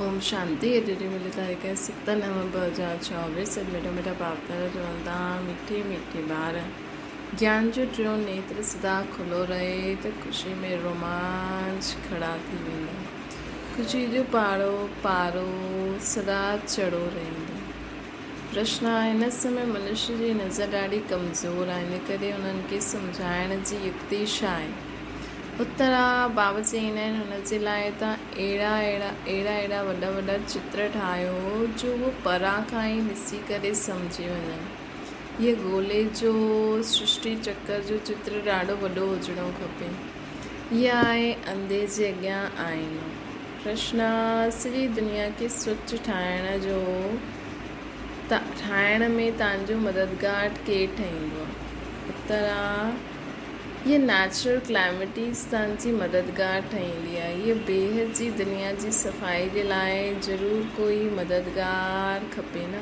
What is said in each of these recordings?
اوم شانتي اڄ جي ملي تاريخ 7 نو 2024 سڏ مٺا مٺا پاوتر چون ٿا مٺي مٺي ٻار گيان جو ٽيون نيتر سدا کلو رهي ته خوشي ۾ رومانچ کڙا ٿي ويندا خوشي جو پاڙو پارو سدا چڙهو رهندو پرشن هن سمي منش جي نظر ڏاڍي ڪمزور آهي ان ڪري انهن کي سمجهائڻ جي يڪتي ڇا آهي؟ اتر آ، بابا چئيندا آهن، هن جي لاء توهان اهڙا اهڙا اهڙا اهڙا وڏا وڏا چتر ٺاهيو جو هو پران کان ئي ڏسي ڪري سمجهي وڃن. هيء گولي جو سرشٽي چڪر جو چتر ڏاڍو وڏو هجڻو کپي. هيء آهي انڌي جي اڳيان آئينو. پرشن آ، سڄي دنيا کي سوچ ٺاهڻ جو ٺاهڻ ۾ توهان جو مددگار ڪير ٺهيندو آ؟ اتر آ، هيء نيچرل ڪلائمٽيز تان جي مددگار ٺهيندي آهي. هيء بيحد جي دنيا جي صفائي جي لاء ضرور ڪوئي مددگار کپي نه.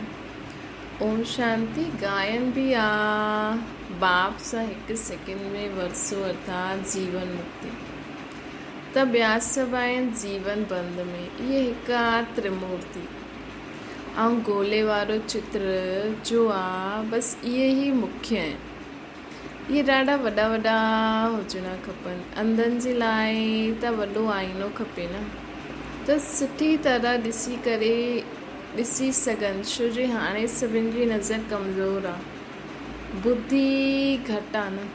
اوم شانتي گائن به آ باپ سان هڪ سيڪنڊ ۾ ورثو ارٿات جيون مڪتي ته ٻيا سڀ آهن جيون بند ۾. هيء هڪ آ ترمورتي ۽ گولي وارو چتر جو آ بس اهي ئي مکيه آهن. اهي ڏاڍا وڏا وڏا هجڻا کپن. انڌن جي لاء ته وڏو آئينو کپي نه ته سٺي طرح ڏسي ڪري ڏسي سگهن ڇو جي هاڻي سڀن جي نظر ڪمزور آ ٻڌي گهٽ آ نه.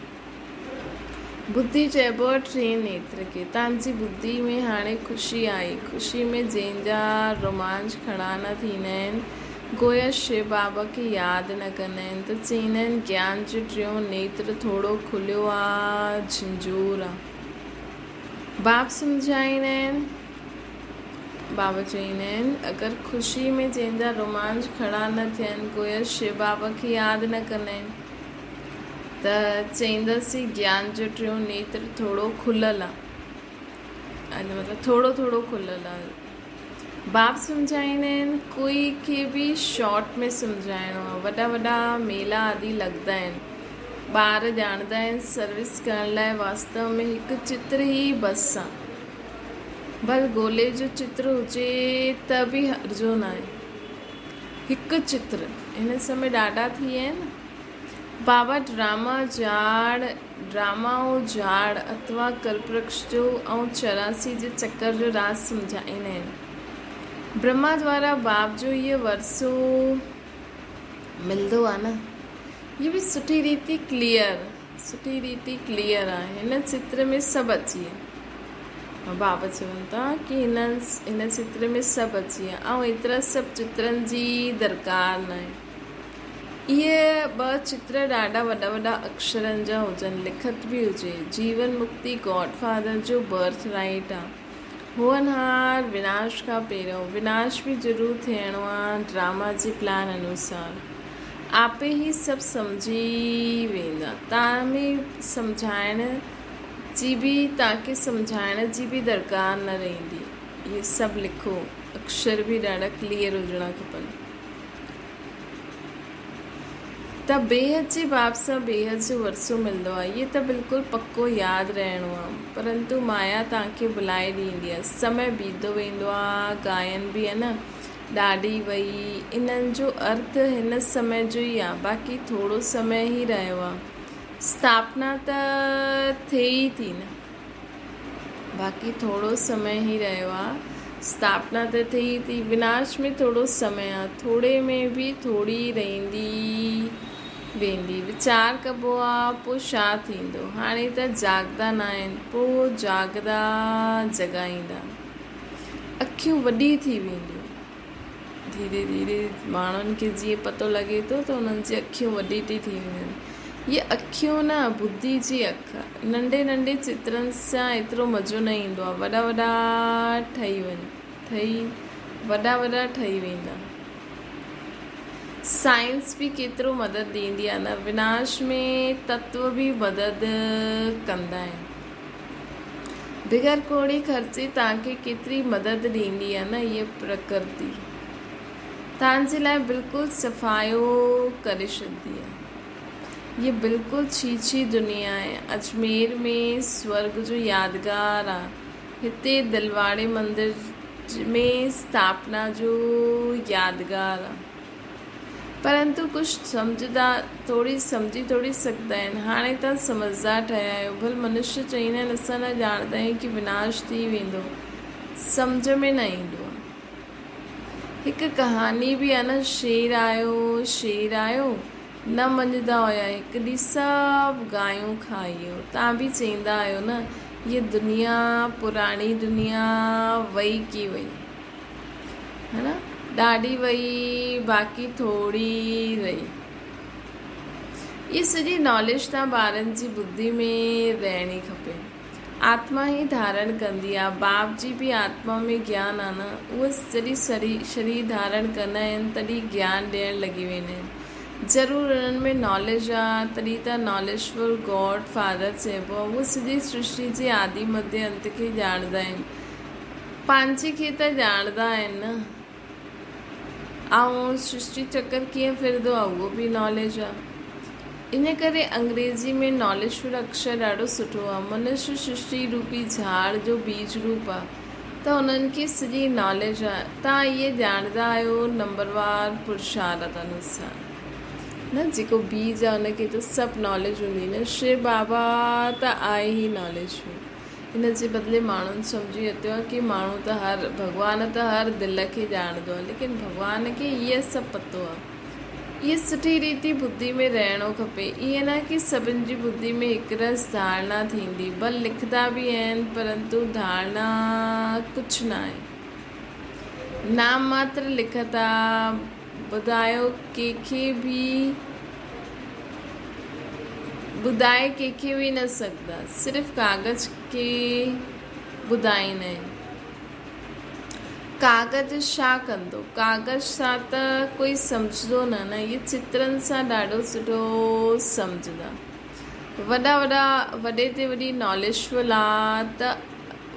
ٻڌي چئبو آ ٽئين نيتر کي. تان جي ٻڌي ۾ هاڻي خوشي آئي. خوشي ۾ جنهن جا رومانچ کڙا نه ٿيندا آهن گويا شو بابا کي ياد نه ڪندا آهن ته چئيندا آهن گيان جو ٽيون نيتر ٿورو کليو آ جھنجھور آ. باب سمجھائيندا آهن. بابا چئيندا آهن اگر خوشي ۾ جنهن جا رومانچ کڙا نه ٿين گويا شو بابا کي ياد نه ڪندا آهن ته چئينداسين گيان جو ٽيون نيتر ٿورو کليل آ. مطلب ٿورو ٿورو کليل آ. باب سمجهائيندا آهن، ڪوئي کي به شارٽ ۾ سمجهائڻو آهي، وڏا وڏا ميلا آدي لڳندا آهن، ٻار ڄاڻندا آهن سروس ڪرڻ لاء واستو ۾ هڪ چتر ئي بس آ، ڀل گولي جو چتر هجي ته به هرجو ناهي، هڪ چتر هن سمي ڏاڍا ٿي ويا آهن. بابا ڊراما جاڙ، ڊراما ۽ جاڙ اٿوا ڪلپرڪش جو ۽ 84 جي چڪر جو راز سمجهائيندا آهن. برهما دوارا باب جو هيء ورثو ملندو آهي نه. هيء به سٺي ريتي ڪليئر، سٺي ريتي ڪليئر آهي. هن چتر ۾ سڀ اچي ويا. بابا چون ٿا ڪي هن چتر ۾ سڀ اچي ويا ۽ ايترا سڀ چترن جي درڪار ناهي. اهي ٻه چتر ڏاڍا وڏا وڏا اڪشرن جا هجن، لکت به هجي. جيون مڪتي گاڊ فادر جو برٿ رائيٽ آ. هونهار وناش کان پهريون وناش به ضرور ٿيڻو آ ڊراما جي پلان انوسار. آپي هي سڀ سمجهي ويندا. تان ۾ سمجهائڻ جي به تان کي سمجهائڻ جي به درڪار نه رهندي. اهي سڀ لکو. اڪشر به ڏاڍا ڪليئر هجڻا کپن. ته بيحد جي باب سان بيحد جو ورثو ملندو آهي. اهي ته بلڪل پڪو ياد رهڻو آهي. پرنتو مايا توهان کي ڀلائي ڏيندي آهي. سمي بيتندو ويندو آهي، گائن به آهي نه، ڏاڍي وئي. انهن جو ارٿ هن سمي جو ئي آهي، باقي ٿورو سمي ئي رهيو آهي. اسٿاپنا ته ٿئي ئي ٿي نه. باقي ٿورو سمي ئي رهيو آ. اسٿاپنا ته ٿئي ٿي. وناش ۾ ٿورو سمي آ. ٿوري ۾ به ٿوري رهندي ويندي. ويچار ڪبو آ پو ڇا ٿيندو. هاڻي ته جاڳندا ناهن پو جاڳندا جڳائيندا. اکيون وڏي ٿي وينديون. ڌيري ڌيري ماڻهن کي جيئن پتو لڳي ٿو ته انهن جي اکيون وڏي ٿي ٿي وڃن. هيء اکيون نه ٻڌي جي اک. ننڍي ننڍي چترن سان ايترو مزو نه ايندو آهي. وڏا وڏا ٺهي وڃ ٺهي وڏا وڏا ٺهي ويندا. سائنس به ڪيترو مدد ڏيندي آهي نه وناش ۾ تتو به مدد ڪندا آهن. بغير ڪوڙي خرچي توهان کي ڪيتري مدد ڏيندي آهي نه هيء پرڪرتي. توهان جي لاء بلڪل صفايو ڪري ڇڏندي آهي. هيء بلڪل ڇي ڇي دنيا آهي. اجمير ۾ سورڳ جو يادگار آهي. هتي دلواڙي مندر ۾ اسٿاپنا جو يادگار آ. پرنتو ڪجهه سمجهدا ٿوري سمجهي ٿوري سگهندا آهن. هاڻي توهان سمجهدار ٺهيا آهيو. ڀل منشيه چئيندا آهن اسان نه ڄاڻندا آهيون ڪي وناش ٿي ويندو. سمجهه ۾ نه ايندو آ. هڪ ڪهاڻي به آ نه شير آيو شير آيو نه مڃدا هيا هڪ ڏينهن سڀ گايون کائي ويو. توهان به چئيندا آهيو نه هيء دنيا پراڻي دنيا وئي ڪي وئي. ها نه ڏاڍي وئي باقي ٿوري رهي. اها سڄي ناليج تان ٻارن جي ٻڌي ۾ رهڻي کپي. آتما ئي ڌارڻ ڪندي آ. باپ جي به آتما ۾ گيان آ نه. اهي جڏهن شرير ڌارڻ ڪندا آهن تڏهن گيان ڏيڻ لڳي ويندا آهن. ضرور انهن ۾ ناليج آ تڏهن ته ناليجفل گاڊ فادر چئبو آ. اهي سڄي سرشٽي جي آدي مڌي انت کي ڄاڻندا آهن. پنهنجي کي ته ڄاڻندا آهن نه. ۽ سرشٽي چڪر ڪيئن ڦرندو آهي اهو به ناليج آهي. ان ڪري انگريزي ۾ ناليجفل اڪشر ڏاڍو سٺو آهي. منشيه سرشٽي روپي جهاڙ جو بيج روپ آهي ته انهن کي سڄي ناليج آهي. توهان اهي ڄاڻندا آهيو نمبروار پرشارت انوسار نه جيڪو بيج آهي ان کي ته سڀ ناليج هوندي نه. شو بابا ته آهي ئي ناليجفل. ان جي بدلي ماڻهن سمجهي ورتو آهي ڪي ماڻهو ته هر ڀڳوان ته هر دل کي ڄاڻندو آهي ليڪن ڀڳوان کي هيء سڀ پتو آهي. اهي سٺي ريتي ٻڌي ۾ رهڻو کپي. ائين نه ڪي سڀن جي ٻڌي ۾ هڪ رس ڌارڻا ٿيندي. ڀل لکندا به آهن پرنتو ڌارڻا ڪجهه نه آهي. نام ماتر لکت آ. ٻڌايو ڪنهن کي به ٻڌائي ڪنهن کي به نه سگهندا صرف ڪاغذ کي ٻڌائيندا آهن. ڪاغذ ڇا ڪندو؟ ڪاغذ سان ته ڪوئي سمجهندو نه نه اهي چترن سان ڏاڍو سٺو سمجهندا. وڏا وڏا وڏي تي وڏي ناليجفل آ ته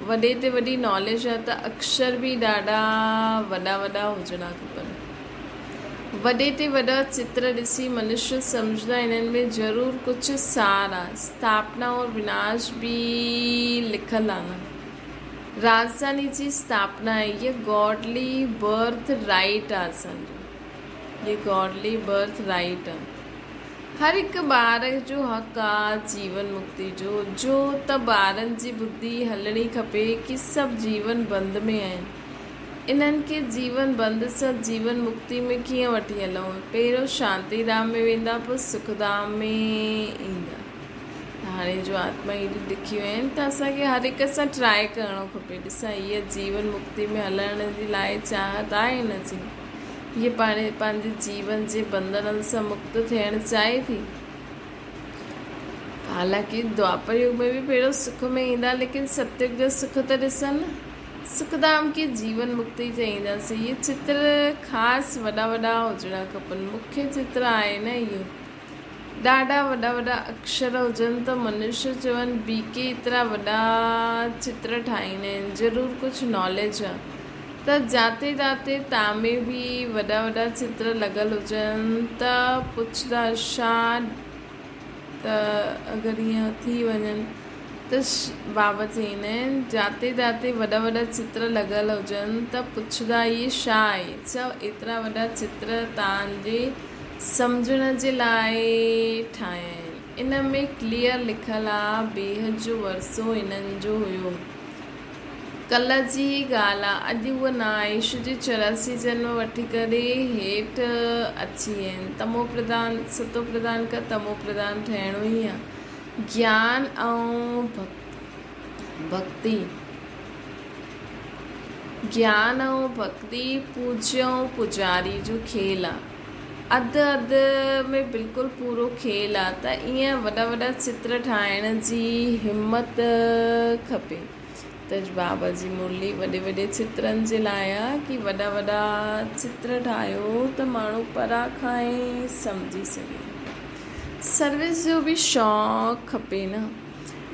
وڏي تي وڏي ناليج آ ته اڪشر به ڏاڍا وڏا وڏا هجڻا کپن. وڏي تي وڏا چتر ڏسي منشيه سمجهندا انهن ۾ ضرور ڪجهه سار آ. اسٿاپنا اور وناش به لکل آ نه. راجڌاني جي اسٿاپنا آهي. هيء گاڊلي برٿ رائيٽ آ اسان جو. هيء گاڊلي برٿ رائيٽ آ. هر هڪ ٻار جو حق آ جيون مڪتي جو، جو ته ٻارن جي ٻڌي هلڻي کپي ڪي سڀ جيون بند ۾ آهن. انهن کي جيون بند سان جيون مڪتي ۾ ڪيئن وٺي هلون؟ پهريون شانتي ڌام ۾ ويندا پوء سک ڌام ۾ ايندا. هاڻي جو آتما ايڏيون ڏکيون آهن ته اسان کي هر هڪ سان ٽرائي ڪرڻو کپي. ڏسان هيء جيون مڪتي ۾ هلڻ جي لاء چاهت آهي هن جي. هيء پاڻ پنهنجي جيون جي بنڌنن سان مڪت ٿيڻ چاهي ٿي. حالانڪه دوآپر يگ ۾ به پهريون سک ۾ ايندا ليڪن ستيگ جو سک ته ڏسن نه. سک ڌام کي جيون مڪتي چئينداسين. اهي چتر خاص وڏا وڏا هجڻا کپن. مکيه چتر آهي نه اهو. ڏاڍا وڏا وڏا اڪشر هجن ته منشيه چون بي ڪي ايترا وڏا چتر ٺاهيندا آهن ضرور ڪجهه ناليج آ ته جاتي تاتي تامي به وڏا وڏا چتر لڳل هجن ته پڇدا شا ته اگر ائين ٿي وڃن ته بابا چئيندا آهن جاتي تاتي وڏا وڏا چتر لڳل هجن ته پڇدا اهي شا آهي چئو ايترا وڏا چتر تان جي سمجهڻ جي لاء ٺاهيا آهن. ان ۾ ڪليئر لکيل آ بيحد جو ورثو انهن جو هيو. ڪلهه جي ئي ڳالهه آ اڄ اهو نه آهي ڇو جو 84 جنم وٺي ڪري هيٺ اچي ويا آهن. تمو پرڌان ستو پرڌان کان تمو پرڌان ٺهڻو ئي آ. گيان ۽ ڀڳتي گيان ۽ ڀڳتي پوڄيو ۽ پوڄاري جو کيل آ. اڌ اڌ ۾ بلڪل پورو کيل آ ته ائين وڏا وڏا چتر ٺاهڻ جي همت کپي ته بابا جي مرلي وڏي وڏي چترن جي لاء آ ڪي وڏا وڏا چتر ٺاهيو ته ماڻهو پرا کان ئي سمجهي سگهي. سروس جو به شوق کپي نه.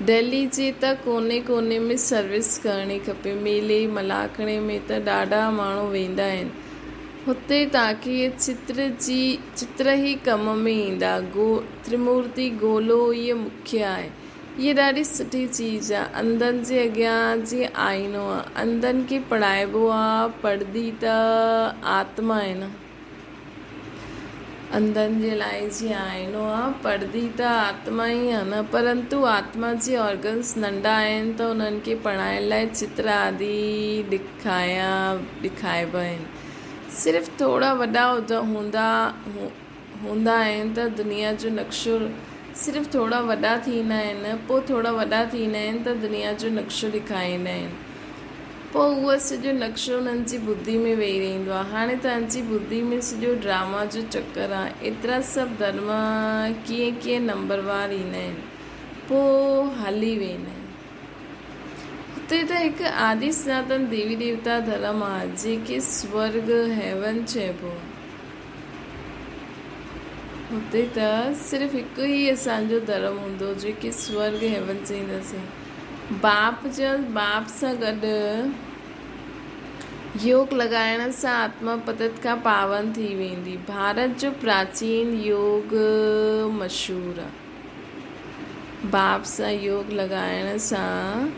دهلي جي ته ڪوني ڪوني ۾ سروس ڪرڻي کپي. ميلي ملاکڙي ۾ ته ڏاڍا ماڻهو ويندا آهن. هتي تاڪي اهي چتر جي چتر ئي ڪم ۾ ايندا. گو ترمورتي گولو اهي مکيه آهي. هيء ڏاڍي سٺي چيز آ. انڌن جي اڳيان جيئن آئينو آ. انڌن کي پڙهائبو آ، پڙهندي ته آتما آهي نه. انڌن جي لاء جيئن آئينو آ، پڙهندي ته آتما ئي آ نه. پرنتو آتما جي آرگنس ننڍا آهن ته انهن کي پڙهائڻ لاء چتر آدي ڏکايا ڏکائبا آهن. صرف ٿورا وڏا هوندا هوندا آهن ته دنيا جو نقشو صرف ٿورا وڏا ٿيندا آهن، پوء ٿورا وڏا ٿيندا آهن ته دنيا جو نقشو ڏيکاريندا آهن. پوء اهو سڄو نقشو انهن جي ٻڌي ۾ ويهي رهندو آهي. هاڻي توهان جي ٻڌي ۾ سڄو ڊراما جو چڪر آهي. ايترا سڀ ڌرم ڪيئن ڪيئن نمبروار ايندا آهن، پوء هلي ويندا آهن. هتي ته هڪ آدي سناتن ديوي ديوتا ڌرم آهي، جنهن کي سورڳ، Heaven، چئبو آهي. هتي ته صرف هڪ ئي اسان جو ڌرم هوندو جيڪي سورڳ Heaven چئينداسين. باپ جا باپ سان گڏ يوگ لڳائڻ سان آتما پتت کان پاون ٿي ويندي. ڀارت جو پراچين يوگ مشهور آ. باپ سان يوگ لڳائڻ سان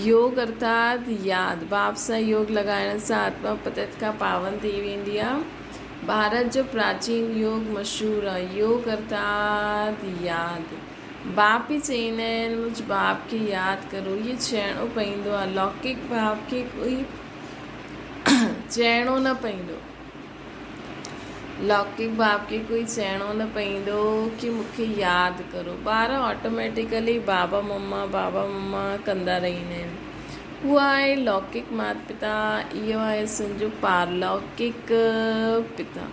يوگ ارٿات ياد باپ سان يوگ لڳائڻ سان آتما پتت کان پاون ٿي ويندي آ. ڀارت جو پراچين يوگ مشهور آ. يوگ ارٿات ياد. باپ ئي چئيندا آهن مجھ باپ کي ياد ڪرو. اهي چئڻو پئيندو آ. لوڪڪ باپ کي ڪوئي چئڻو نه پئيندو. لوڪڪ باپ کي ڪوئي چئڻو نه پئيندو ڪي مون کي ياد ڪرو. ٻار آٽوميٽيڪلي بابا مما بابا مما ڪندا رهندا آهن. هو آهي لوڪڪ مات پتا، اهو آهي اسان جو پارلوڪڪ پتا.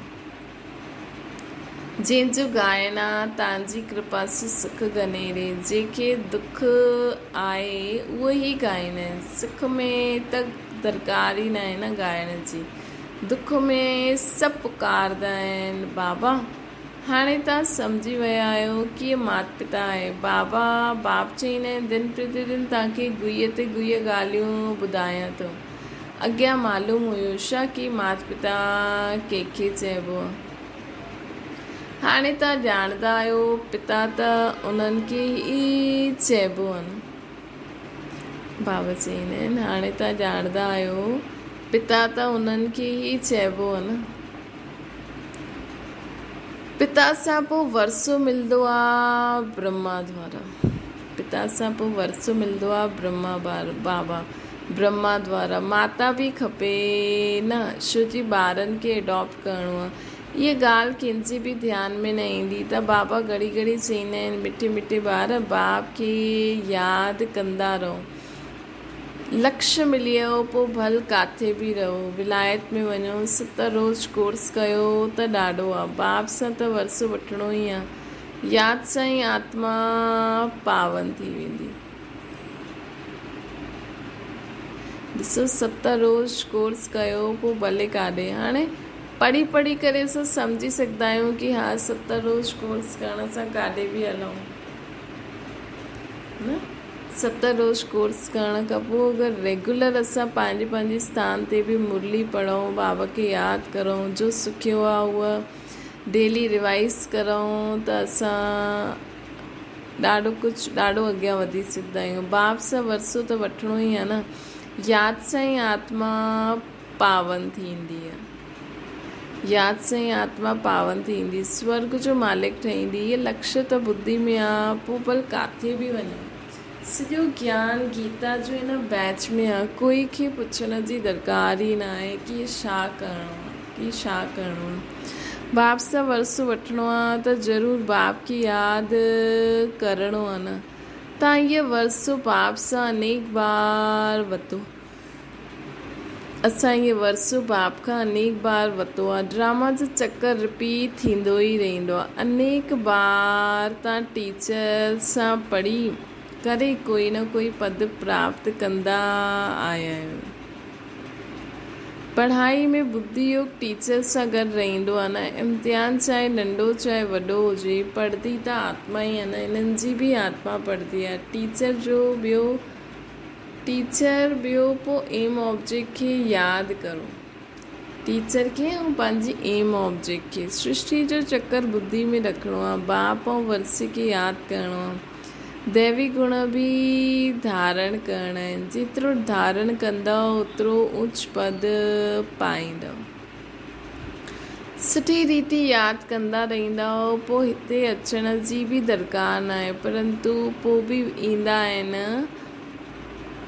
جنهن جو ڳائڻ آ تان جي ڪرپا سو سک گهنيري. جنهن کي دک آهي اهو ئي ڳائيندا آهن. سک ۾ ته درڪار ئي ناهي نه ڳائڻ جي. دک ۾ سڀ پڪاردا آهن، بابا! هاڻي توهان سمجهي ويا آهيو ڪيئن مات پتا آهي. بابا، باپ چئيندا آهن، دن پرتي دن توهان کي گوئيء تي گوئيء ڳالهيون ٻڌايان ٿو. اڳيان معلوم هيو ڇا ڪي مات پتا ڪنهن کي چئبو آهي. هاڻي توهان ڄاڻندا آهيو پتا ته انهن کي ئي چئبو آهي نه. بابا چئيندا آهن، هاڻي توهان ڄاڻندا آهيو، پتا ته انهن کي ئي چئبو آهي نه. پتا سان پوء ورثو ملندو آ برهما دوارا. پتا سان پوء ورثو ملندو آ برهما بابا برهما دوارا. ماتا به کپي نه، ڇو جي ٻارن کي اڊاپٽ ڪرڻو آ. اها ڳالهه ڪنهن جي به ڌيان ۾ نه ايندي ته بابا گهڙي گهڙي چئيندا آهن، مٺي مٺي ٻار، باپ کي ياد ڪندا رهو. لڪش مليو پوء ڀل ڪاٿي به رهو. ولايت ۾ وڃو، ست روز ڪورس ڪيو ته ڏاڍو آ. باپ سان ته ورثو وٺڻو ئي آ. ياد سان ئي آتما پاون ٿي ويندي. ڏسو ست روز ڪورس ڪيو پوء ڀلي ڪاڏي. هاڻي پڙهي پڙهي ڪري اسان سمجهي سگهندا آهيون ڪي ها ست روز ڪورس ڪرڻ سان ڪاڏي به هلون نه. ست روز ڪورس ڪرڻ کان پوء اگر ريگولر اسان پنهنجي پنهنجي اسٿان تي به مرلي پڙهون، بابا کي ياد ڪرون، جو سکيو آهي اهو ڊيلي ريوائز ڪرون ته اسان ڏاڍو ڪجهه ڏاڍو اڳيان وڌي سگهندا آهيون. باپ سان ورثو ته وٺڻو ئي آهي نه. ياد سان ئي آتما پاون ٿيندي آهي. ياد سان ئي آتما پاون ٿيندي، سورڳ جو مالڪ ٺهيندي. هيء لڪشيه ته ٻڌي ۾ آ، پوء ڀل ڪاٿي به وڃو. سڄو گيان گيتا جو ان بيچ ۾ آ، ڪوئي کي پڇڻ جي درڪار ئي ناهي ڪي ڇا ڪرڻو آ، ڪي ڇا ڪرڻو آ. باپ سان ورثو وٺڻو آ ته ضرور باپ کي ياد ڪرڻو آ نه. تان هيء ورثو باپ سان انيڪ بار وتو. اسان اهي ورثو باپ کان انيڪ بار وتو آ. ڊراما جو چڪر رپيٽ ٿيندو ئي رهندو آ. انيڪ بار تان ٽيچر سان پڙهي ڪري ڪوئي نه ڪوئي پد پراپت ڪندا آيا آهيو. پڙهائي ۾ ٻڌي يوگ ٽيچر سان گڏ رهندو آ نه. امتحان چاهي ننڍو چاهي وڏو هجي پڙهندي ته آتما ئي آ نه. انهن جي به آتما پڙهندي آ. ٽيچر جو ٻيو ٽيچر ٻيو پو ايم آبجيڪٽ کي ياد ڪرو. ٽيچر کي ۽ پنهنجي ايم آبجيڪٽ کي. سرشٽي جو چڪر ٻڌي ۾ رکڻو آ. باپ ۽ ورثي کي ياد ڪرڻو آ. ديوي گڻ به ڌارڻ ڪرڻا آهن. جيترو ڌارڻ ڪندؤ اوترو اوچ پد پائيندؤ. سٺي ريتي ياد ڪندا رهندؤ پوء هتي اچڻ جي به درڪار ناهي پرنتو پوء به ايندا آهن.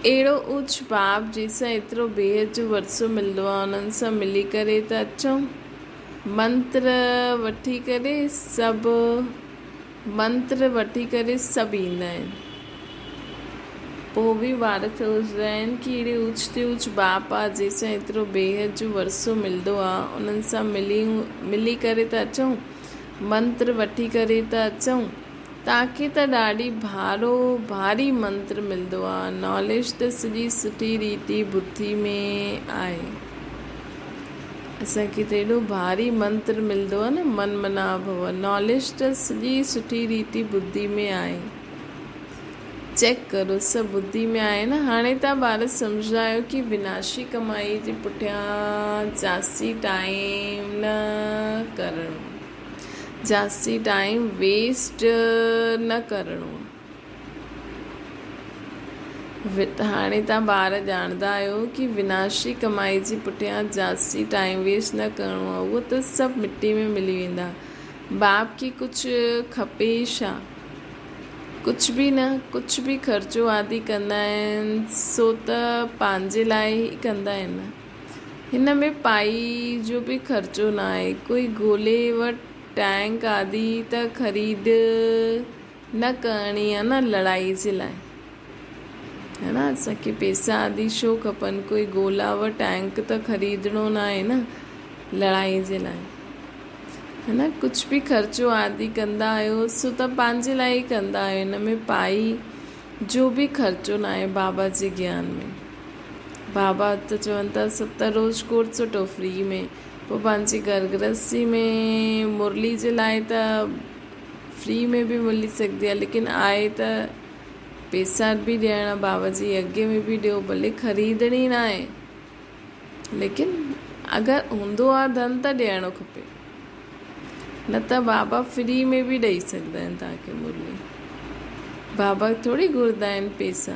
اهڙو اوچ باپ جنهن سان ايترو بيحد جو ورثو ملندو آهي انهن سان ملي ڪري ته اچون. منتر وٺي ڪري سڀ منتر وٺي ڪري سڀ ايندا آهن. پوء به ٻار سوچدا آهن ڪي اهڙي اوچ تي اوچ باپ آ جنهن سان ايترو بيحد جو ورثو ملندو آ انهن سان ملي ملي ڪري ته اچون منتر وٺي ڪري ته اچون تاکي ته ڏاڍي ڀارو ڀاري منتر ملندو آ ناليج ته سڄي سٺي ريتي بٿي ۾ آهي. اسان کي ته ايڏو ڀاري منتر ملندو آهي نه من منا ڀو ناليج ته سڄي سٺي ريتي ٻڌي ۾ آهي چيڪ ڪرو سڀ ٻڌي ۾ آهي نه هاڻي تان ٻار سمجهندا آهيو ڪي وناشي ڪمائي جي پٺيان جاسي ٽائيم نه ڪرڻو جاسي ٽائيم ويسٽ نه ڪرڻو. هاڻي توهان ٻار ڄاڻندا آهيو ڪي وناشي ڪمائي جي پٺيان جاسي ٽائيم ويسٽ نه ڪرڻو آهي اهو ته سڀ مٽي ۾ ملي ويندا. باپ کي ڪجهه کپي ئي ڇا؟ ڪجهه به نه، ڪجهه به خرچو آدي ڪندا آهن سو ته پنهنجي لاء ئي ڪندا آهن نه. هن ۾ پائي جو به خرچو ناهي، ڪوئي گولي و ٽينڪ آدي ته خريد نه ڪرڻي آ نه لڙائي جي لاء ها نه اسان کي پيسا آدي ڇو کپن ڪوئي گولا و ٽينڪ ته خريدڻو نه آهي نه لڙائي جي لاء ها نه ڪجهه به خرچو آدي ڪندا آهيو سو ته پنهنجي لاء ئي ڪندا آهيو ان ۾ پائي جو به خرچو نه آهي بابا جي گيان ۾ بابا ته چون ٿا ست روز ڪورس وٺو فري ۾ پوء پنهنجي گهر گرهستي ۾ مرلي جي لاء ته فري ۾ به ملي سگهندي آهي ليڪن آهي ته پيسا به ڏيڻا بابا جي يگيه ۾ به ڏيو ڀلي خريدڻي نه آهي ليڪن اگر هوندو آهي ڌن ته ڏيڻو کپي نه ته بابا فري ۾ به ڏئي سگهندا آهن توهان کي مرلي بابا ٿوري گهردا آهن پيسا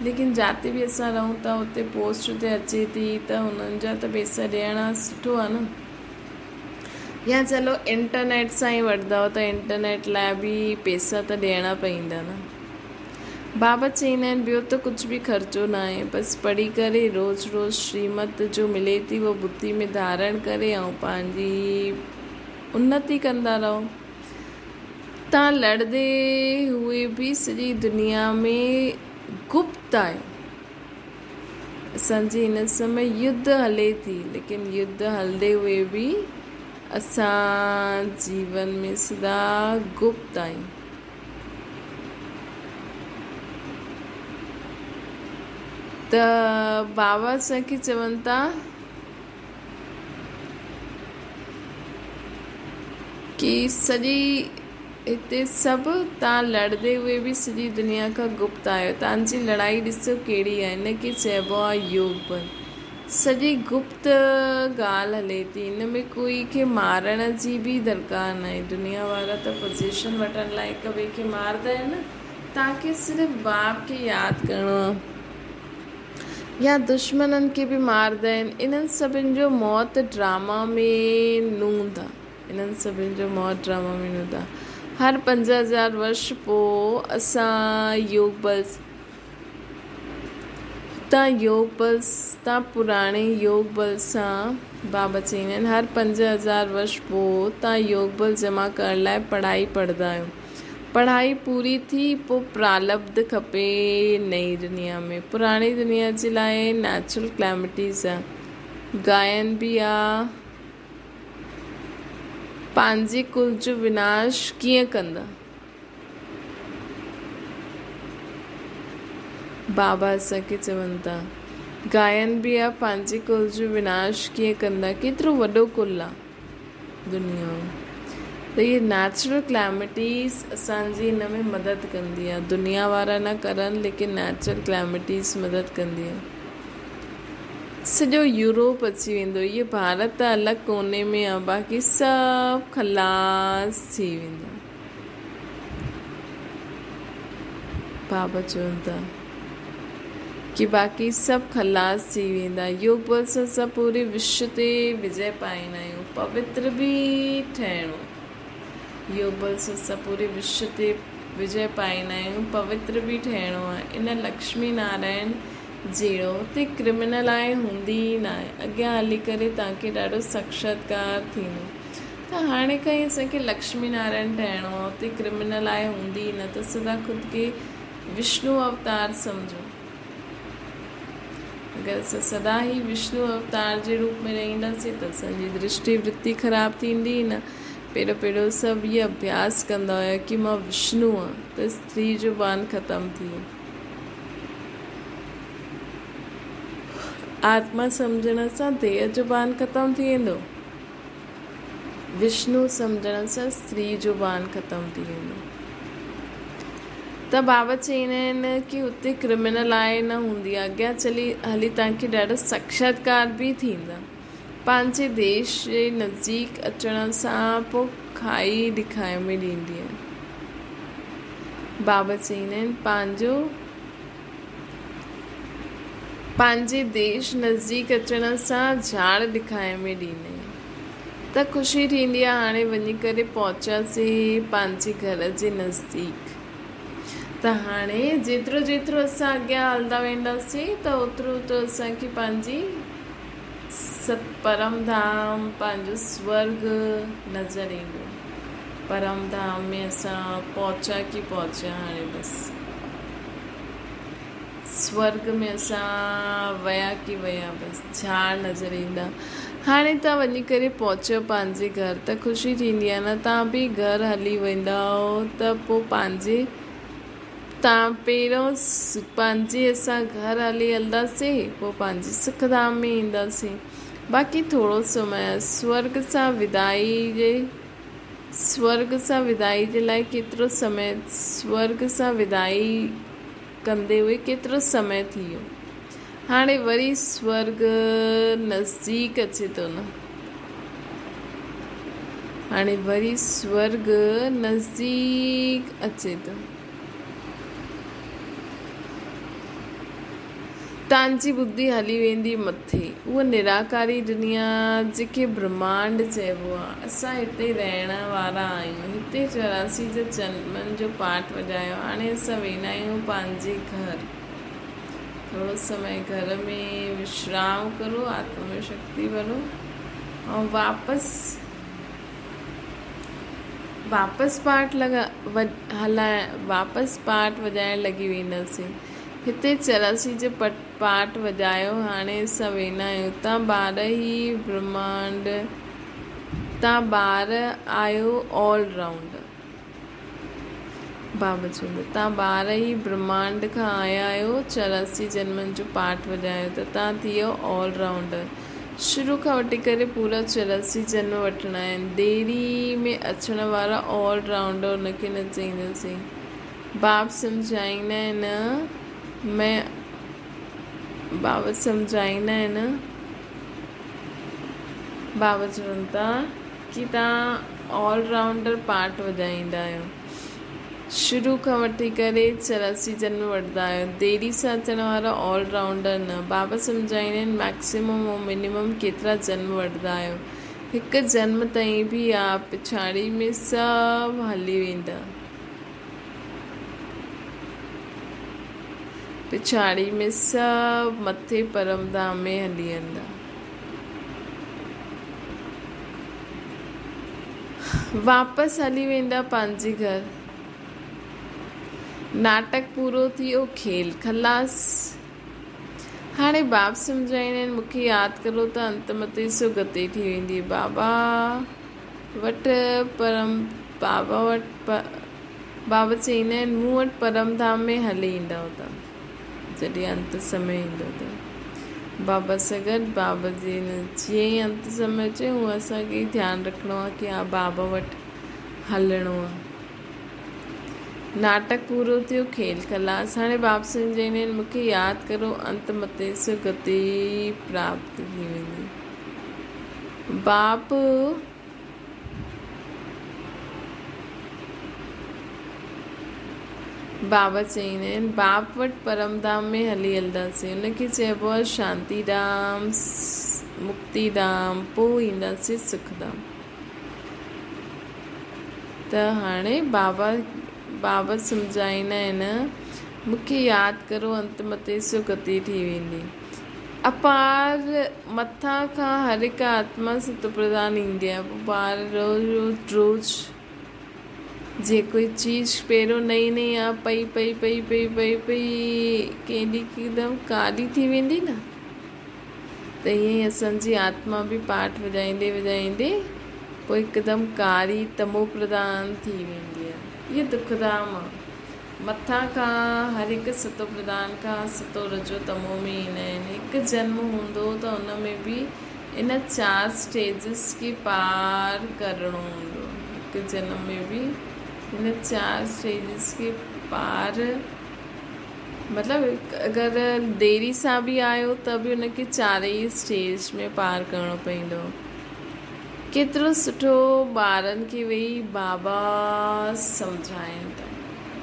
ليڪن جاتي به اسان رهون ٿا اتي پوسٽ تي اچي ٿي ته انهن جا ته پيسا ڏيڻا سٺو آهي نه يا چلو انٽرنيٽ سان ئي وٺندؤ ته انٽرنيٽ لاء به پيسا ته ڏيڻا پئيندا نه. بابا چئيندا آهن ٻيو ته ڪجهه به خرچو ناهي بس پڙهي ڪري روز روز شريمت جو ملي ٿي اهو بڌي ۾ ڌارڻ ڪري ۽ پنهنجي انتي ڪندا رهو. تان لڙدي هئي به سڄي دنيا ۾ گپت آهيو. اسان جي هن سمي يڌ هلي ٿي ليڪن يڌ هلندي هئي به اسان جيون ۾ سدا گپت آهيون. ته بابا اسان کي چون ٿا ڪي سڄي هتي سڀ تان لڙندي هئي به سڄي دنيا کان گپت آهيو. تان جي لڙائي ڏسو ڪهڙي آهي. ان کي چئبو آهي يوگ بل. سڄي گپت ڳالهه هلي ٿي. ان ۾ ڪوئي کي مارڻ جي به درڪار ناهي. دنيا وارا ته پوزيشن وٺڻ لاء هڪ ٻئي کي ماردا آهن نه. تان کي صرف باپ کي ياد ڪرڻو آهي. يا دشمنن کي به ماردا آهن. انهن سڀن جو موت ڊراما ۾ نوند آهي. انهن سڀني جو موت ڊراما ۾ نوند آ. هر 5000 ورش پوء اسان يوگ بل تان يوگ بل تان پراڻي يوگ بل سان بابا چئيندا آهن هر 5000 ورش پوء تان يوگ بل جمع ڪرڻ لاء پڙهائي پڙهندا آهيو. پڙهائي پوري ٿي پوء پرالبڌ کپي نئين دنيا ۾ پراڻي دنيا جي لاء نيچرل ڪليمٽيز آ گائن به آ. پنهنجي ڪل جو وناش ڪيئن ڪندا؟ بابا اسان کي چون ٿا. گائن به آ پنهنجي ڪل جو وناش ڪيئن ڪندا؟ ڪيترو وڏو ڪل آ دنيا ته اهي نيچرل ڪليمٽيز اسان جي ان ۾ مدد ڪندي آ دنيا وارا نه ڪرن ليڪن نيچرل ڪليمٽيز مدد ڪندي آ. سڄو يورپ اچي ويندو. هيء ڀارت ته الڳ ڪوني ۾ آ، باقي سڀ خلاص ٿي ويندا. بابا چون ٿا ڪي باقي سڀ خلاص ٿي ويندا. يوگ بل سان اسان پوري وشو تي وجي پائيندا آهيون. پوتر به ٺهڻو. يوگ بل سان اسان پوري وشو تي وجي پائيندا آهيون. پوتر به ٺهڻو آهي. ان لڪشمي نارائڻ جهڙو هتي ڪرمنل آهي هوندي ئي ناهي. اڳيان هلي ڪري توهان کي ڏاڍو ساڪشاتڪار ٿيندو. ته هاڻي کان ئي اسان کي لڪشمي نارائڻ ٺهڻو آهي. اتي ڪرمنل آهي هوندي ئي نه ته سدا خود کي وشنو اوتار سمجهو. اگر اسان سدا ئي وشنو اوتار جي روپ ۾ رهنداسين ته اسان جي درشٽي ورتي خراب ٿيندي ئي نه. پهريون پهريون سڀ هي اڀياس ڪندا هيا ڪي مان وشنو آهيان ته استري جو ڀان ختم ٿي ويو. آتما سمجهڻ سان ديهه جو ڀان ختم ٿي ويندو. وشنو سمجهڻ سان استري جو ڀان ختم ٿي ويندو ته بابا چئيندا آهن ڪي اتي ڪرمنل آء نه هوندي آهي اڳيان چلي هلي توهان کي ڏاڍا ساڪشاتڪار به ٿيندا پنهنجي ديش جي نزديڪ اچڻ سان پوء کائي ڏکائي ۾ ڏيندي آهي بابا چئيندا آهن پنهنجو پنهنجي ديش نزديڪ اچڻ سان جھاڙ ڏکائي ۾ ڏيندي ته خوشي ٿيندي آ هاڻي وڃي ڪري پهچياسين پنهنجي گھر جي نزديڪ ته هاڻي جيترو جيترو اسان اڳيان هلندا وينداسين ته اوترو اوترو اسان کي پنهنجي ست پرم ڌام پنهنجو سورگ نظر ايندو پرم ڌام ۾ اسان پهچا ڪي پهچيا هاڻي بس سورگ ۾ اسان ويا ڪي ويا بس جھاڙ نظر ايندا. هاڻي تان وڃي ڪري پهچيو پنهنجي گهر ته خوشي ٿيندي آهي نه تان به گهر هلي ويندائو ته پو پنهنجي تان پهريون پنهنجي اسان گهر هلي هلنداسين پو پنهنجي سک ڌام ۾ اينداسين باقي ٿورو سمي سورگ سان ودائي جي سورگ سان ودائي جي لاء ڪيترو سمي سورگ سان ودائي ڪندي هئي ڪيترو سمي ٿي ويو. هاڻي وري سورگ نزديڪ اچي ٿو نه. هاڻي وري سورگ نزديڪ اچي ٿو. تان جي ٻڌي هلي ويندي مٿي. اها نراڪاري دنيا جنهن کي برهمانڊ چئبو آهي. اسان هتي رهڻ وارا آهيون. هتي 84 جا جنمن جو پاٺ وڄايو. هاڻي اسان ويندا آهيون پنهنجي گهر. ٿورو سمي گهر ۾ وشرام ڪرو، آتم ۾ شڪتي ڀرو ۽ واپس واپس پاٺ لڳا هلائڻ واپس پاٺ وڄائڻ لڳي وينداسين. هتي 84 جو پاٺ وڄايو هاڻي اسان ويندا آهيون. تان ٻار هي برهمانڊ تان ٻار آهيو آل رائونڊر. بابا چوندو تان ٻار هي برهمانڊ کان آيا آهيو 84 جنمن جو پاٺ وڄايو ته تان ٿي ويو آل رائونڊر. شروع کان وٺي ڪري پورا 84 جنم وٺڻا آهن. ديري ۾ اچڻ وارا آل رائونڊر ان کي نه چئينداسين. باب سمجهائيندا آهن مين بابت سمجهائيندا آهن بابا چون ٿا ڪي توهان آل رائونڊر پارٽ وڄائيندا آهيو شروع کان وٺي ڪري 84 جنم وٺندا آهيو ديري سان اچڻ وارا آل رائونڊر نه بابا سمجهائيندا آهن ميڪسيمم ۽ منيمم ڪيترا جنم وٺندا آهيو هڪ جنم تائين به آ پڇاڙي ۾ سڀ هلي ويندا پڇاڙي ۾ سڀ مٿي پرم ڌام ۾ هلي ويندا. واپس هلي ويندا پنهنجي گهر. ناٽڪ پورو ٿيو کيل خلاص. هاڻي باپ سمجهائيندا آهن مون کي ياد ڪرو ته انت متي سو گتي ٿي ويندي. بابا وٽ پرم بابا وٽ بابا چئيندا آهن مون وٽ پرم ڌام ۾ هلي ايندؤ ته جڏهن انت سمي ايندو ته بابا سان گڏ بابا جي جيئن ئي انت سمي اچي هونء اسان کي ڌيان رکڻو آهي ڪي ها بابا وٽ هلڻو آهي. ناٽڪ پورو ٿيو کيل خلاص هاڻي باب سمجهائيندا آهن مون کي ياد ڪرو انت متي سو گتي پراپت ٿي ويندي. باپ بابا چئيندا آهن، باپ وٽ پرم ڌام ۾ هلي هلنداسين. ان کي چئبو آهي شانتي ڌام، مڪتي ڌام، پوء اينداسين سک ڌام. ته هاڻي بابا بابا سمجهائيندا آهن، مون کي ياد ڪرو انت متي سو گتي ٿي ويندي. اپار مٿان کان هر هڪ آتما ستوپرڌان ايندي آهي، پوء ٻار روز روز روز جيئن ڪوئي چيز پهريون نئين نئين آ پئي پئي پئي پئي پئي پئي ڪنهن ڏينهن هڪدم ڪاري ٿي ويندي نه ته ائين ئي اسان جي آتما به پاٺ وڄائيندي وڄائيندي پوء هڪدم ڪاري تمو پرڌان ٿي ويندي آ. اهو دکڌام آ. مٿان کان هر هڪ ستو پرڌان کان ستو رجو تمو ۾ ايندا آهن. هڪ جنم هوندو ته ان ۾ به ان چار اسٽيجز کي پار ڪرڻو هوندو. هڪ جنم ۾ به ان چار اسٽيجز کي پار مطلب اگر ديري سان به آيو ته به ان کي چارئي اسٽيج ۾ پار ڪرڻو پوندو. ڪيترو سٺو ٻارن کي ويهي بابا سمجهائين ٿا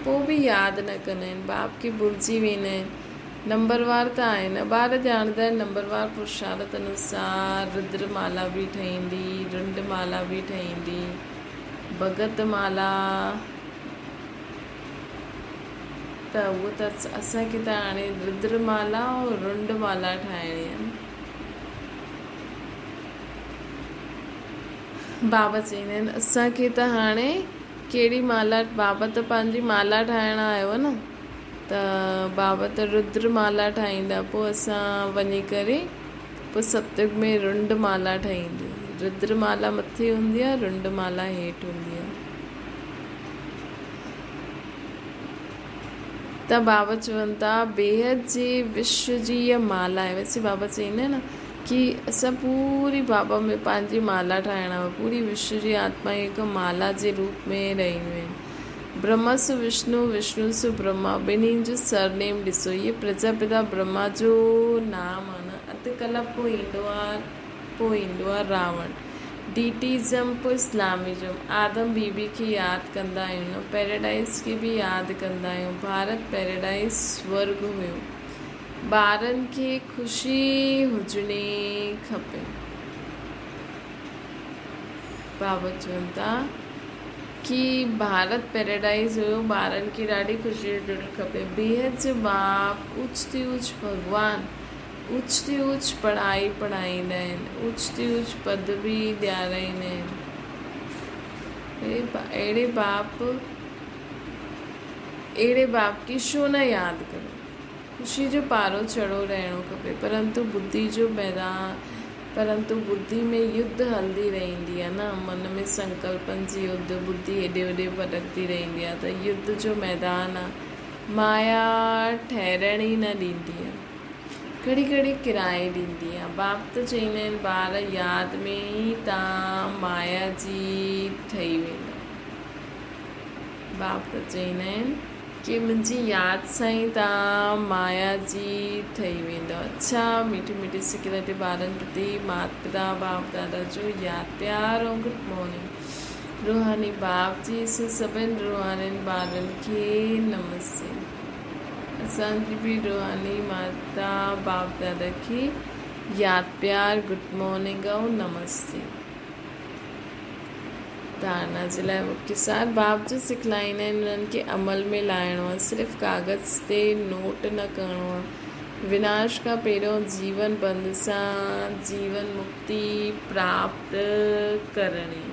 پوء به ياد نه ڪندا آهن باپ کي ڀلجي ويندا آهن نمبروار ته آهن نه ٻار ڄاڻندا آهن نمبروار پرشارت انوسار ردر مالا به ٺهيندي رنڊ مالا به ٺهيندي ڀڳت مالا ته اهو ته اسان کي ته هاڻي ردر مالا ۽ رنڊ مالا ٺاهڻي آهي. بابا چئيندا آهن اسان کي ته هاڻي ڪهڙي مالا بابا ته پنهنجي مالا ٺاهڻ آيو نه ته بابا ته ردر مالا ٺاهيندا پوء اسان وڃي ڪري پوء ستيگ ۾ رنڊ مالا ٺهيندي ردر مالا مٿي هوندي آهي رنڊ مالا هيٺ هوندي آهي. ته بابا چون ٿا بيحد جي وشو جي اها مالا آهي ويسي بابا چئيندا آهن نه ڪي اسان پوري بابا ۾ پنهنجي مالا ٺاهڻ آهي پوري وشو جي آتما هڪ مالا جي روپ ۾ رهيون آهن برهما سو وشنو وشنو سو برهما ٻنهي جو سرنيم ڏسو هي پرجاپتا برهما جو نام آهي نه اڌ ڪلپ پوء ايندو آهي پوء ايندو آهي راوڻ ڊيٽيزم پوء اسلامزم آدم بي بي کي ياد ڪندا آهيون نه پيراڊائيز کي به ياد ڪندا آهيون ڀارت پيراڊائيز سورڳ هيو ٻارن کي خوشي هجڻي کپي بابا چون ٿا ڪي ڀارت پيراڊائيز هيو ٻارن کي ڏاڍي خوشي هجڻ کپي بيحد جو باپ اوچ تي اوچ ڀڳوان اوچ تي اوچ پڙهائي پڙهائيندا آهن، اوچ تي اوچ پد به ڏيارائيندا آهن. اهڙي باپ اهڙي باپ کي ڇو نه ياد ڪريو. خوشي جو پارو چڙهو رهڻو کپي پرنتو ٻڌي جو ميدان پرنتو ٻڌي ۾ يڌ هلندي رهندي آهي نه من ۾ سنڪلپن جي يڌ ٻڌي هيڏي هوڏي ڀٽڪندي رهندي آهي ته يڌ جو ميدان آهي مايا ٺهرڻ ئي نه ڏيندي آهي. گهڙي گهڙي ڪرائي ڏيندي آ. باپ ته چئيندا آهن ٻار ياد ۾ ئي تان مايا جي ٺهي ويندا. باپ ته چئيندا آهن ڪي منهنجي ياد سان ئي تان مايا جي ٺهي ويندا. اڇا ميٺي ميٺي سڪيلڌي ٻارن پرتي مات پتا باپ دادا جو ياد پيار ۽ گڊ مارننگ. روحاني باپ جي سڀن روحانين ٻارن کي نمستي. اسان جي به روحاني ماتا باپ دادا کي ياد پيار گڊ مارننگ ۽ نمستي. ڌارنا جي لاء مکيه سار باپ جو سکلائيندا آهن انهن کي عمل ۾ لاهڻو آهي صرف ڪاغذ تي نوٽ نه ڪرڻو آهي وناش کان پهريون جيون بند سان جيون مڪتي پراپت ڪرڻي.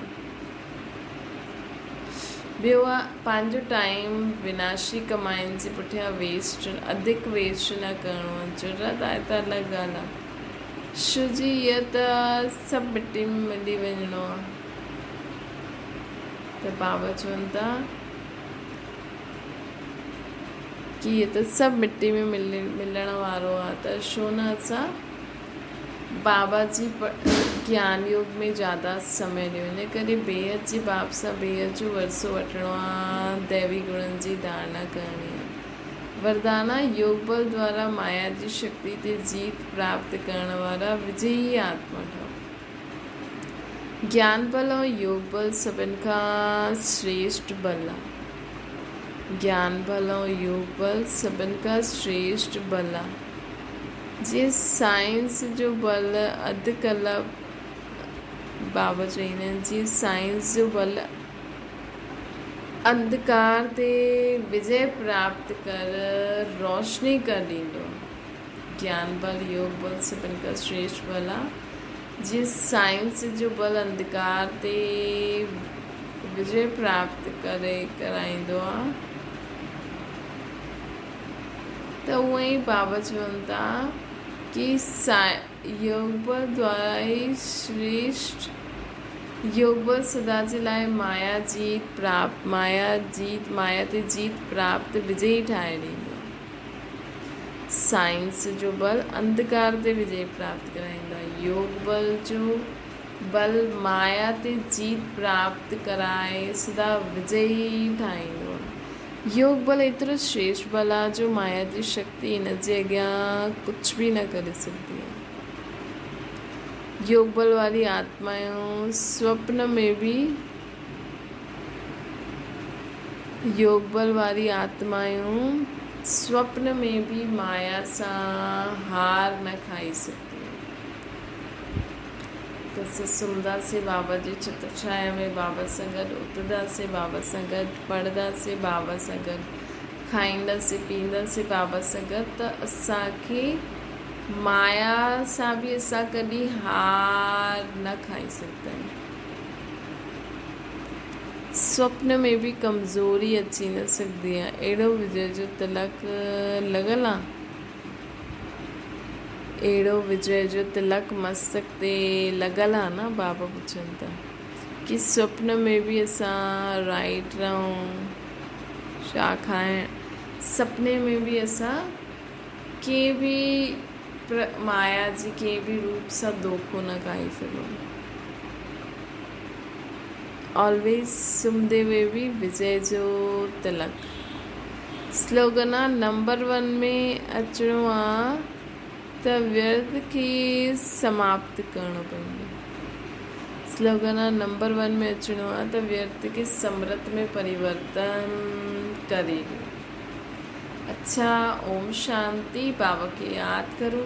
ٻيو آ پنهنجو ٽائيم وناشي ڪمائن جي پٺيان ويسٽ اڌڪ ويسٽ نه ڪرڻو آ ضرورت آهي ته الڳ ڳالهه آ شو جي هيء ته سڀ مٽي ۾ ملي وڃڻو آ ته بابا چون ٿا ڪي هيء ته سڀ مٽي ۾ ملڻ وارو آ ته ڇو نه اسان بابا جي گيان يوگ ۾ زياده سمي ڏيو. ان ڪري بيحد جي باب سان بيحد جو ورثو وٺڻو آ، ديوي گڻن جي ڌارڻا ڪرڻي آ. وردانا، يوگ بل دوارا مايا جي شڪتي تي جيت پراپت ڪرڻ وارا وجئي آتما ٺهو. گيان بل ۽ يوگ بل سڀن کان شريشٽ بل آ. گيان ٻل ۽ يوگ ٻل سڀن کان شريشٽ ٻل آ. جيئن سائنس جو ٻل اڌ ڪلپ بابا چئيندا آهن جيئن سائنس جو ٻل انڌڪار تي وجي پراپت ڪر روشني ڪر ڏيندو آ. گيان ٻل يوگ ٻل سڀن کان شريشٽ ٻل آ. جيئن سائنس جو ٻل انڌڪار تي وجي پراپت ڪري ڪرائيندو آ ته اونئن ئي بابا چون ٿا ڪي يوگ ٻل دوارا ئي شريشٽ يوگ ٻل سدا جي لاء مايا جيت پراپت مايا جيت مايا تي جيت پراپت وجي ٺاهي ڏيندو آ. سائنس جو ٻل انڌڪار تي وجي پراپت ڪرائيندو آهي. يوگ ٻل جو ٻل مايا تي جيت پراپت ڪرائي سدا وجئي ٺاهيندو آهي. يوگ ٻل ايترو شريشٽ ٻل آهي جو مايا جي شڪتي ان جي اڳيان ڪجهه به نه ڪري سگهندي آهي. يوگ ٻل واري آتمائون سوپن ۾ به يوگ ٻل واري آتمائون سوپن ۾ به مايا سان هار نه کائي سگهنديون. ته اسين سمهنداسين بابا جي ڇتر ڇايا ۾ بابا سان گڏ، اٿنداسين بابا سان گڏ، پڙهنداسين بابا سان گڏ، کائينداسين پيئنداسين بابا سان گڏ ته اسان کي مايا سان به اسان ڪڏهن هار نه کائي سگهندا آهيون. سوپن ۾ به ڪمزوري اچي نه سگهندي آ. اهڙو وجي جو تلڪ لڳل آ. اهڙو وجي جو تلڪ مستڪ تي لڳل آ نه بابا پڇن ٿا ڪي سوپن ۾ به اسان رائيٽ رهون ڇا کائڻ سپني ۾ به اسان ڪنهن به مايا جي ڪنهن به روپ سان دوکو نه کائي سگهون. آلويز سمهندي هوئي به وجي جو تلڪ. سلوگن آ نمبر ون ۾ اچڻو آ ته ويرٿ کي سماپت ڪرڻو پوندو. سلوگن آ نمبر ون ۾ اچڻو آ ته ويرٿ کي سمرت ۾ پريورتن ڪري ڏيو. اڇا اوم شانتي بابا کي ياد ڪرو.